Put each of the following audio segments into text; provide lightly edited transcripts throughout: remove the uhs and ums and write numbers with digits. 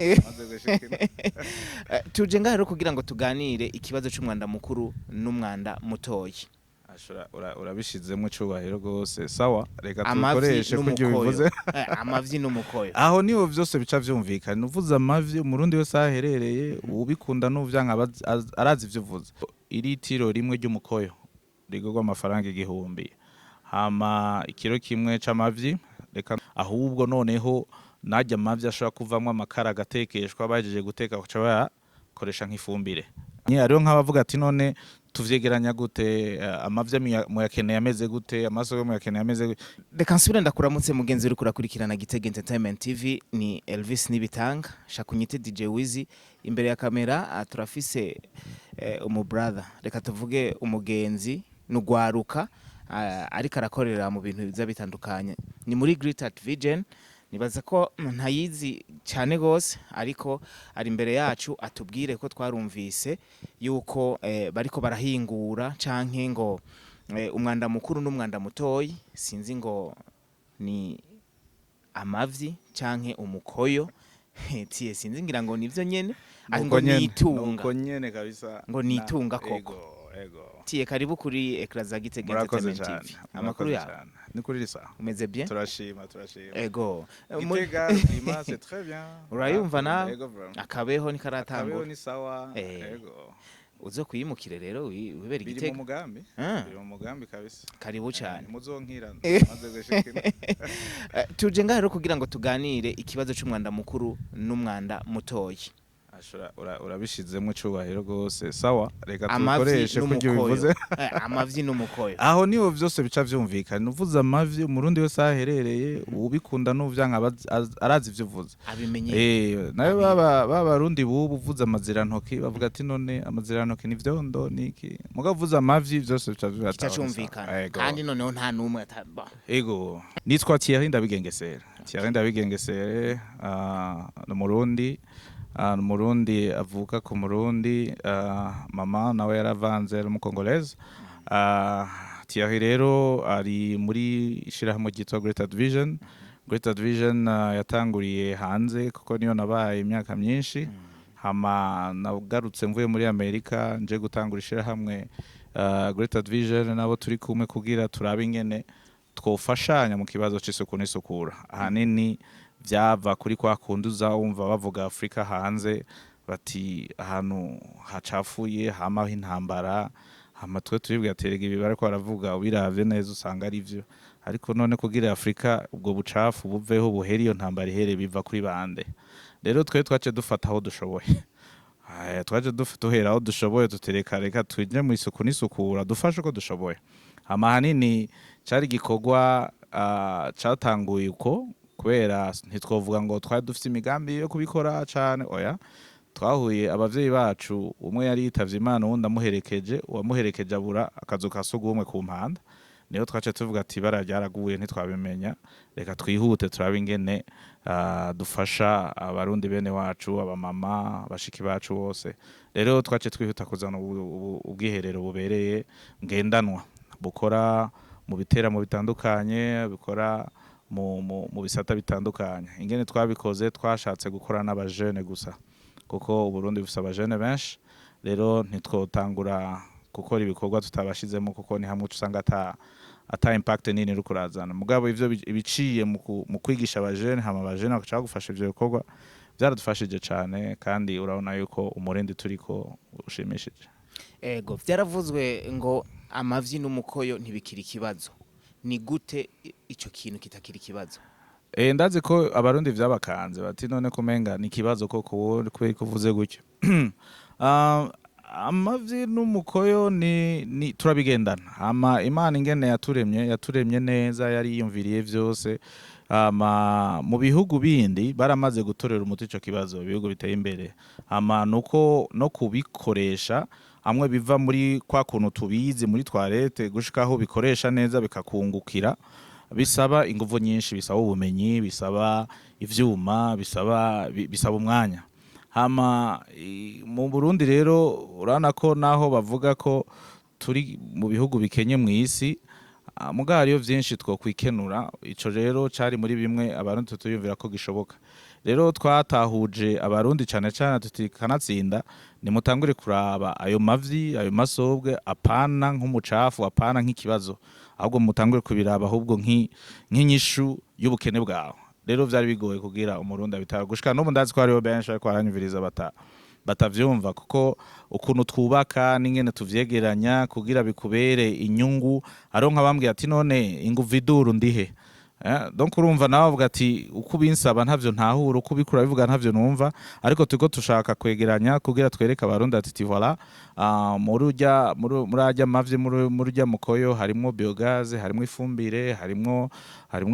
Maze gushika. Tuje ngaha rero kugira ngo tuganire ikibazo c'umwanda mukuru n'umwanda mutoyi. Ashora urabishizemo icubahiro gose. Sawa, reka Amavyi tukoreshe kurya n'umukoyo. ubivuze. Amavyi n'umukoyo. Aho niho vyose bica vyumvikana. Uvuze amavyi, Umurundi wese aho aherereye, ubikunda n'uvyanka, arazi ivyo uvuze. Iritiro rimwe ry'umukoyo rigurwa amafaranga 1000, hama ikiro kimwe c'amavyi. Reka ahubwo noneho narya amavyi ashobora kuvamwo amakara, agatekeshwa, bahejeje guteka bagaca bayakoresha nk'ifumbire. Hariho nk'abavuga ati: "None tuvyegeranya gute? Amavyi muyakeneye ameze gute? Amaso muyakeneye ameze gute?" Reka nsubire ndakuramutse, mugenzi uriko urakurikirana Gitega Entertainment TV. Ni Elvis Nibitanga, shaka unyite DJ Wizi. Imbere ya kamera turafise umu brother, reka tuvuge umugenzi, nugwaruka ariko arakorera mu bintu biza bitandukanye, ni muri Great Art Vision. Nibaza ko ntayizi cyane gose, ariko ari imbere yacu atubwire ko twarumvise yuko bariko barahingura canke ngo umwanda mukuru n'umwanda mutoyi, sinzi ngo ni amavyi canke umukoyo tiye, sinzi, ngira ngo nivyo nyene, ariko ngo Nuko nyene, nitunga. Nuko nyene kabisa. Ngo nitunga koko. Ego, ego. Tiye, karibu kuri écran za Gitega Murakoze Entertainment cyane. TV. Amakuru Murakoze yawe? cyane. Ni kuri risa. Umeze bien? Turashima, turashima. Ego. Gitega, climat, c'est très bien. Urayumva nawe? Ego, vraiment. Akabeho Akabeho ntikaratangura. Ni sawa. Ego. Uzo kwiyimukire rero wibere Biri mu Gitega. mugambi. Biri mu mugambi kabisa. Karibu cyane. Muzonkira maze gushika. Tuje ngaha rero kugira ngo tuganire ikibazo c'umwanda mukuru n'umwanda mutoyi. Ashora urabishizemo icubahiro gose. Sawa, reka Amavyi tukoreshe kurya n'umukoyo. ubivuze. Amavyi n'umukoyo. Aho niho vyose bica vyumvikana. Uvuze amavyi, Umurundi wese aho aherereye, ubikunda n'uvyanka, arazi ivyo uvuze. Abimenye. Nayo baba babarundi bubu, uvuze amazirantoki bavuga ati: "None amazirantoki ni vyondo niki?" Mugabo uvuze amavyi, vyose bica Kica cumvikana. Ego. Kandi noneho nta n'umwe Ego, nitwa Thierry Ndabigengesere. Thierry Ndabigengesere, ni Umurundi, ni Umurundi avuka ku Murundi, mama nawe yaravanze, ari umukongolese. Thierry rero ari muri ishirahamwe ryitwa Greater Vision. Greater Vision yatanguriye hanze, kuko niyo nabaye imyaka myinshi, hama nagarutse mvuye muri Amerika nje gutangura ishirahamwe Greater Vision nabo turi kumwe, kugira turabe ingene twofashanya mu kibazo c'isuku n'isukura. Ahanini vyava kuri kwa kundi uza wumva bavuga Afrika hanze, bati ahantu hacafuye hamaho intambara. Hama twe turibwira ati: "Erega ibi bariko baravuga, ubiravye neza usanga ari vyo. Ariko none kugira Afrika ubwo bucafu buveho, buhere, iyo ntambara ihere, biva kuri bande?" Rero twe twace dufata aho dushoboye. Aya, twaje duhera aho dushoboye, tutereka reka tuje mu isuku n'isukura, dufashe uko dushoboye. Hama ahanini cari igikorwa catanguye uko, kubera ntitwovuga ngo twari dufise imigambi yo kubikora cane, oya. Twahuye abavyeyi bacu, umwe yari yitavye Imana, uwundi amuherekeje, uwamuherekeje abura akazu ka sugumwe ku mpanda. Niho twace tuvuga ati: "Ibara ryaraguye ntitwabimenya, reka twihute turabe ingene dufasha Abarundi bene wacu, abamama, bashiki bacu bose." Rero twace twihuta kuzana ubwiherero bubereye ngendanwa, bukora mu biteramo bitandukanye, bukora mu bisata bitandukanye. Ingene twabikoze, twashatse gukora n'abajene gusa, kuko Uburundi bufise abajene benshi. Rero ntitwotangura gukora ibikorwa tutabashizemo, kuko ni hamwe uca usanga ata impact nini iri kurazana. Mugabo ivyo ibiciye mu kwigisha abajene, hama abajene bagaca bagufasha ivyo bikorwa, vyaradufashije cane, kandi urabona yuko umurindi turiko ushimishije. Ego, vyaravuzwe ngo amavyi n'umukoyo ntibikiri ikibazo. Ni gute ico kintu kitakiri ikibazo? Ndazi ko Abarundi vyabakanze, bati: "None kumenga ni ikibazo koko, wowe kubera ko uvuze gutyo?" Amavyi n'umukoyo ni turabigendana. Hama Imana ingene yaturemye, yaturemye neza, yari yiyumviriye vyose. Hama mu bihugu bindi baramaze gutorera umuti ico kibazo, ibihugu biteye imbere. Hama nuko no kubikoresha hamwe biva muri kwa kuntu tubizi muri toilette, gushikaho bikoresha neza bikakungukira, bisaba inguvu nyinshi, bisaba ubumenyi, bisaba ivyuma, bisaba umwanya. Hama mu Burundi rero urabona ko naho bavuga ko turi mu bihugu bikenye mu isi, mugabo hariyo vyinshi twokwikenura. Ico rero cari muri bimwe Abarundi tutiyumvira ko gishoboka. Rero twatahuje Abarundi cane cane tuti kanatsinda nimutangure kuraba ayo mavyi, ayo masobwe, apana nk'umucafu, apana nk'ikibazo, ahubwo mutangure kubiraba ahubwo nk'inyishu y'ubukene bwawe. Rero vyari bigoye kugira Umurundi abitara. Gushika n'ubu ndazi ko hariho benshi ariko baranyumviriza batavyumva, kuko ukuntu twubaka n'ingene tuvyegeranya kugira bikubere inyungu. Hariho nk'abambwiye ati: "None inguvu iduru ndihe?" Donc urumva nawe avuga ati: "Uko ubinsaba ntavyo ntahura, uko ubikura bivuga ntavyo numva." Ariko turiko tushaka kwegeranya kugira twereke Abarundi ati: "Voilà, muri urya muri arya mavyi, muri urya mukoyo harimwo biogaz, harimwo ifumbire, harimwo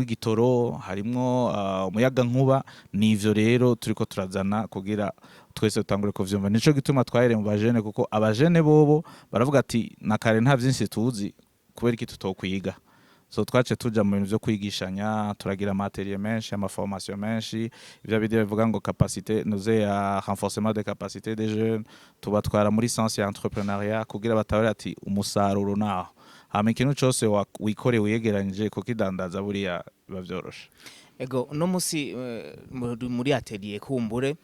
igitoro, harimwo umuyaga nkuba." Nivyo rero turiko turazana kugira twese dutangure kuvyumva. Nico gituma twahereye mu bajene, kuko abajene bobo baravuga ati: "Na kare nta vyinshi tuzi, kubera iki tutokwiga?" So twace tuja mu bintu vyo kwigishanya, turagira ama atelier menshi, ama formation menshi, ivyo bidi bivuga ngo capacité nuze ya renforcement des capacités des jeunes, tubatwara muri sens ya entrepreneuriat kugira batabare ati umusaruro naho. Hama ikintu cose wikoreye wiyegeranyije kukidandaza, buriya biba vyoroshe. Ego, uno musi muri atelier kumbure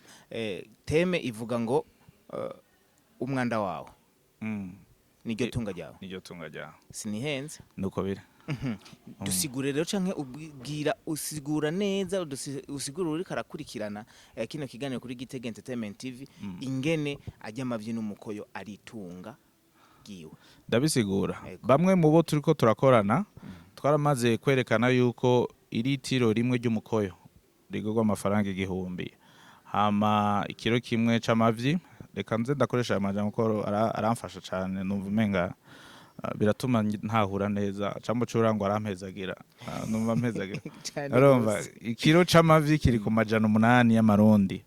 thème ivuga ngo umwanda wawe niryo tunga ryawe. Niryo tunga ryawe. Sinihenze? Nuko biri. Dusigure rero canke ubwira, usigura neza, usigure uriko arakurikirana kino kiganiro kuri Gitega Entertainment TV ingene ajya amavyi n'umukoyo aritunga ryiwe. Ndabisigura. Ego. Bamwe mu bo turiko turakorana twaramaze kwerekana yuko iritiro rimwe ry'umukoyo rigurwa amafaranga 1000, hama ikiro kimwe c'amavyi, reka nze ndakoresha aya majambo kuko aramfasha cane, numva umenga biratuma ntahura neza cambo cura ngo arampezagira. Numva mpezagira. Cane Urumva, gose. ikiro c'amavi kiri ku 800 y'amarundi.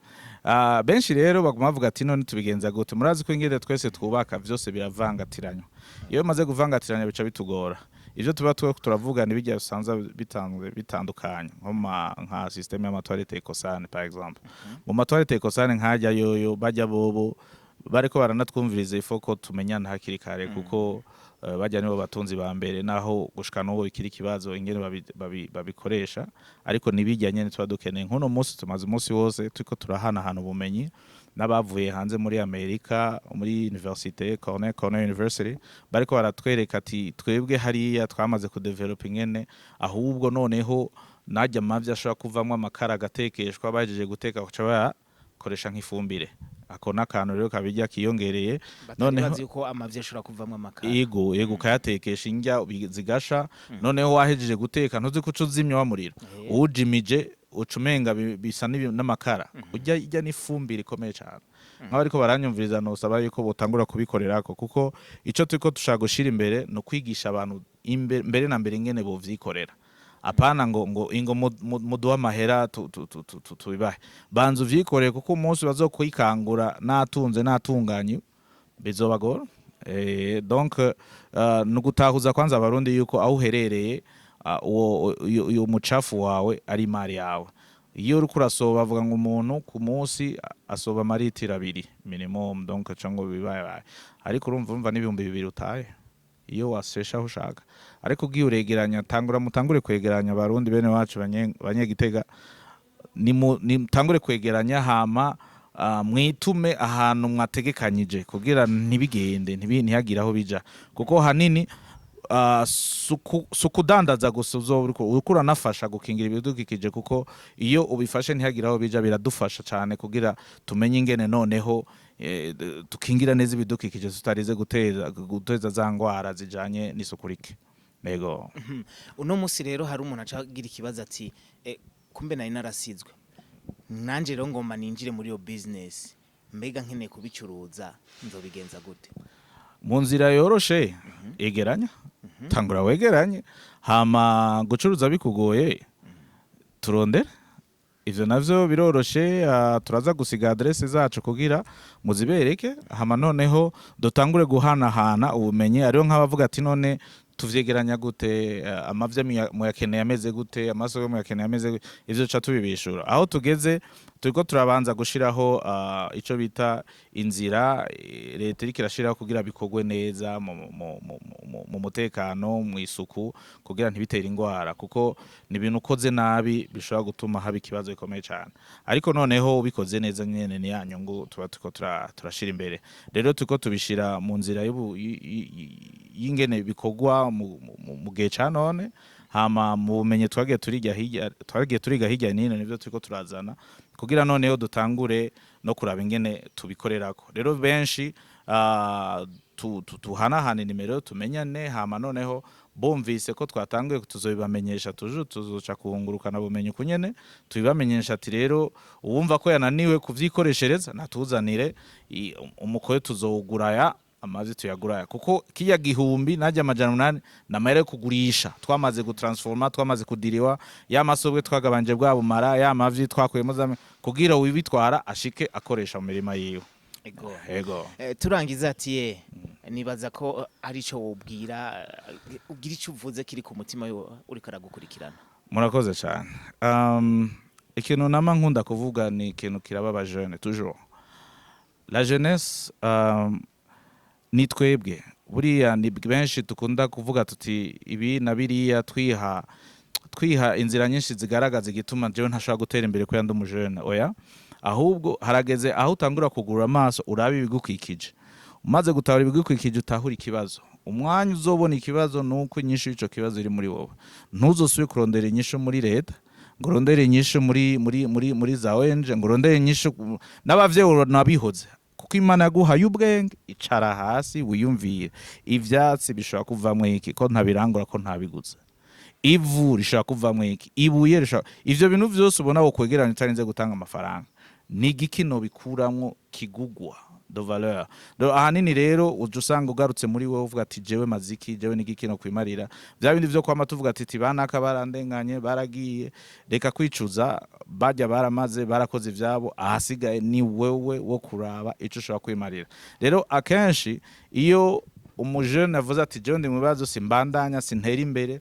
Benshi rero baguma bavuga ati: "None tubigenza gute?" Murazi ko ingene twese twubaka vyose biravangatiranywa. Iyo bimaze kuvangatiranya bica bitugora. Ivyo tuba turavuga ni bijya bisanzwe bitanzwe bitandukanye, nko nka système y'ama toilette Ecosan par exemple. Mu ma toilette Ecosan nkajya yoyo bajya bobo bariko baranatwumviriza, ifo ko tumenyana hakiri kare, kuko bajya nibo batunzi ba mbere, naho gushika n'ubu bikiri ikibazo ingene babikoresha. Ariko nibijya nyene tuba dukeneye. Nk'uno munsi tumaze umunsi wose turiko turahanahana ubumenyi n'abavuye hanze muri Amerika, muri université Cornell, Cornell University, bariko baratwereka ati: "Twebwe hariya twamaze kudevelopa ingene ahubwo noneho najya amavyi ashobora kuvamwo amakara agatekeshwa, bahejeje guteka baca bayakoresha nk'ifumbire." Ako n'akantu rero kabijya kiyongereye. Batari bazi yuko amavyi ashobora kuvamwo amakara. Yego, ukayatekesha indya zigasha. Noneho wahejeje guteka, ntuzi ko uca uzimya wa muriro, uwujimije uca umenga bisa n'amakara. Ujya ijya n'ifumbire ikomeye cyane. Nk'abariko baranyumviriza nosaba yuko botangura kubikorerako, kuko ico turiko dushaka gushira imbere ni ukwigisha abantu mbere na mbere ingene bovyikorera, apana ngo ingo muduhe amahera tubibahe. Banza uvyikorere, kuko umunsi bazokwikangura natunze natunganye bizobagora. Donc ni ugutahuza kwanza Abarundi yuko aho uherereye, uwo uyu mucafu wawe ari imari yawe. Iyo uriko urasoba, bavuga ngo umuntu ku munsi asoba amaritiro 2 minimum, donc cyangwa bibaye, ariko urumva n'2000 utaye iyo wasesha aho ushaka. Ariko ugiye uregeranya, tangura mutangure kwegeranya, Abarundi bene wacu banyegitega, nimutangure kwegeranya, hama mwitume ahantu mwategekanyije kugira ntibigende ntihagire aho bija, kuko hanini sukudandaza gusa uzoba uriko uranafasha gukingira ibidukikije, kuko iyo ubifashe ntihagire aho bija, biradufasha cyane kugira tumenye ingene noneho tukingira neza ibidukikije tutarize guteza za ngwara zijanye n'isuku rike. Ego. Uno musi rero hari umuntu aca agira ikibazo ati: "Kumbe nari narasizwe, nanje rero ngomba ninjire muri iyo business, mbega nkeneye kubicuruza nzobigenza gute?" Mu nzira yoroshe, egeranya, tangura wegeranye, hama gucuruza bikugoye turondere. Ivyo navyo biroroshe. Turaza gusiga adresse zacu kugira muzibereke, hama noneho dutangure guhanahana ubumenyi. Ariho nk'abavuga ati: "None Tuvyegeranya gute? Amavyi muyakeneye ameze gute? Amaso muyakeneye ameze gute? Ivyo ca tubibishura. Aho tugeze, turiko turabanza gushiraho ico bita inzira, leta iriko irashiraho kugira bikorwe neza mu mutekano, mu isuku, kugira ntibitere ingwara, kuko ni ibintu ukoze nabi bishobora gutuma haba ikibazo gikomeye cyane. Ariko noneho ubikoze neza nyene, ni ya nyungu tuba turiko turashira imbere. Rero turiko tubishira mu nzira y'ingene bikorwa mu gihe ca none. Hama mu bumenyi twagiye turiga hirya nino, nivyo turiko turazana kugira noneho dutangure no kuraba ingene tubikorerako. Rero benshi tuhanahane nimero, tumenyane. Hama noneho bumvise ko twatanguye, tuzobibamenyesha. Tuju tuzoca kuhungurukana bumenyi uko nyene tubibamenyesha, ati rero uwumva ko yananiwe kuvyikoreshereza natuzanire umukoyo, tuzowuguraya, amazi tuyaguraya, kuko kiya 1000 najya 800 namahera yo kugurisha twamaze gutransforma, twamaze kudiriwa ya masobwe, twagabanje bwa bumara, ya mavyi twakuyemo kugira uwibitwara ashike akoresha mu mirima yiwe. Ego. Ego. Turangiza ati ye, nibaza ko ari ico wobwira, ubwira ico uvuze kiri ku mutima uriko aragukurikirana. Murakoze cyane. Ikintu nama nkunda kuvuga ni ikintu kiraba abajene toujours, la jeunesse. Ni twebwe buriya ni benshi dukunda kuvuga tuti ibi na biriya, twiha inzira nyinshi zigaragaza igituma jewe ntashobora gutera imbere kubera ndi umujene. Oya, ahubwo harageze aho utangura kugurura amaso, urabe ibigukikije. Umaze gutahura ibigukikije, utahura ikibazo. Umwanya uzobona ikibazo nuko inyishu y'ico kibazo iri muri wowe. Ntuzosubire kurondera inyishu muri leta, ngo urondere inyishu muri za ONG, ngo urondere inyishu n'abavyeyi nabihoze, kuko Imana yaguhaye ubwenge. Icara hasi wiyumvire: ivyatsi bishobora kuvamwo iki ko ntabirangura, ko ntabiguze? Ivu rishobora kuvamwo iki? Ibuye rishobora? Ivyo bintu vyose ubona wokwegeranya utarinze gutanga amafaranga, ni igiki nobikuramwo kigugwa de valeur? Do ahanini rero uja usanga ugarutse muri wowe, uvuga ati: "Jewe maziki, jewe ni igiki no kwimarira?" Vya bindi vyo kwama tuvuga ati banaka barandenganye, baragiye. Reka kwicuza, bajya baramaze, barakoze ivyabo. Ahasigaye ni wewe wo kuraba ico ushobora kwimarira. Rero akenshi iyo umujene avuze ati: "Jewe ndi mu bibazo, simbandanya, sintera imbere",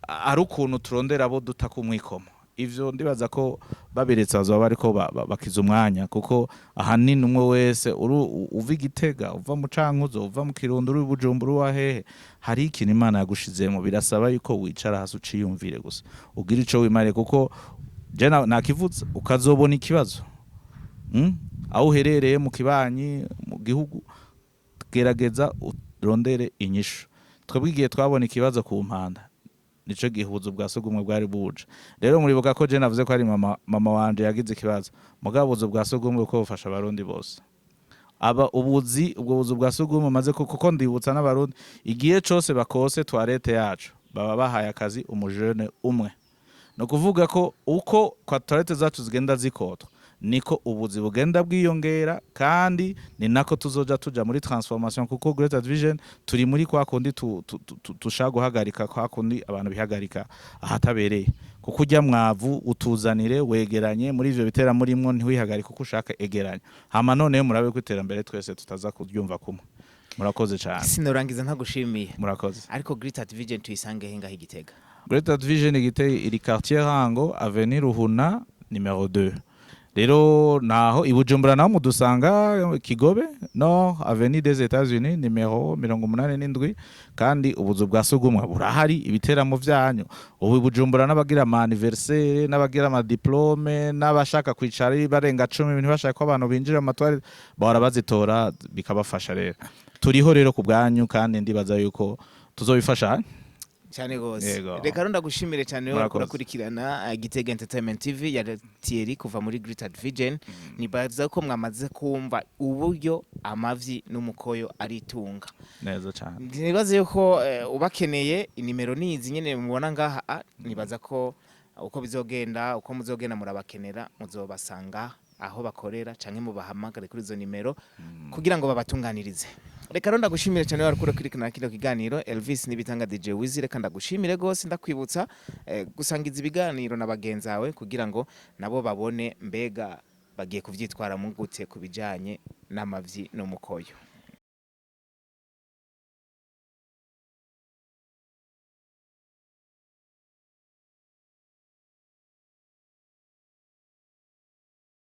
ari ukuntu turondera abo duta ku mwikomo. Ivyo ndibaza ko babiretse bazoba bariko bakiza umwanya, kuko ahanini umwe wese uva Igitega, uva mu Cankuzo, uva mu Kirundo, uri Bujumbura, uwa hehe, hari ikintu Imana yagushizemo. Birasaba yuko wicara hasi uciyumvire gusa, ugira ico wimariye, kuko je nakivuze ukazobona ikibazo. Aho uherereye, mu kibanyi, mu gihugu, gerageza urondere inyishu. Twebwe igihe twabona ikibazo ku Mpanda, nico gihe ubuzu bwa sugumwe bwari buje. Rero muribuka ko je navuze ko ari mama wanje yagize ikibazo, mugabo ubuzu bwa sugumwe kuko bufasha Abarundi bose. Aba ubuzi ubwo buzu bwa sugumwe maze, kuko ndibutsa n'Abarundi, igihe cose bakose toilette yacu baba bahaye akazi umujene umwe. Ni ukuvuga ko uko kwa toilette zacu zigenda zikotwa, niko ubuzi bugenda bwiyongera, kandi ni nako tuzoja tuja muri transformation, kuko Greater Vision turi muri kwa kundi tushaka guhagarika kwa kundi abantu bihagarika ahatabereye, kuko ujya mwavu utuzanire wegeranye muri ivyo bitera murimwo, ntiwihagarike uko ushaka, egeranye. Hama noneho murabe ko iterambere twese tutaza kuryumva kumwe. Murakoze cyane. Sinorangiza ntagushimiye. Murakoze. Ariko Great Vision tuyisange he ngaho Igitega? Greater Vision Igitega iri quartier Rango, avenue Ruhuna numéro 2. Rero naho i Bujumbura naho mudusanga Kigobe no avenue des États-Unis numéro 87. Kandi ubuzu bwa sugumwe burahari, ibiteramo vyanyu ubu i Bujumbura, n'abagira ama anniversaire, n'abagira ama diplôme, n'abashaka kwicara ari barenga 10, ntibashaka ko abantu binjira mu matwari, bahora bazitora bikabafasha. Rero turiho rero ku bwanyu, kandi ndibaza yuko tuzobifasha. Cyane gose. Yego. Reka rero ndagushimire cyane wowe Murakoze. urakurikirana Gitega Entertainment TV ya Thierry kuva muri Great Vision. Nibaza ko mwamaze kumva uburyo amavyi n'umukoyo ari itunga. Neza cyane. Nibaze yuko ubakeneye, inimero nizi nyene mubona ngaha. Nibaza ko uko bizogenda, uko muzogenda murabakenera, muzobasanga aho bakorera canke mubahamagare kuri izo nimero kugira ngo babatunganirize. Reka rero ndagushimire cyane wari kurikirana kino kiganiro. Elvis Nibitanga, DJ Wizi, reka ndagushimire gose. Ndakwibutsa gusangiza ibiganiro na bagenzi bawe kugira ngo nabo babone mbega bagiye kuvyitwara mu gute ku bijanye n'amavyi n'umukoyo.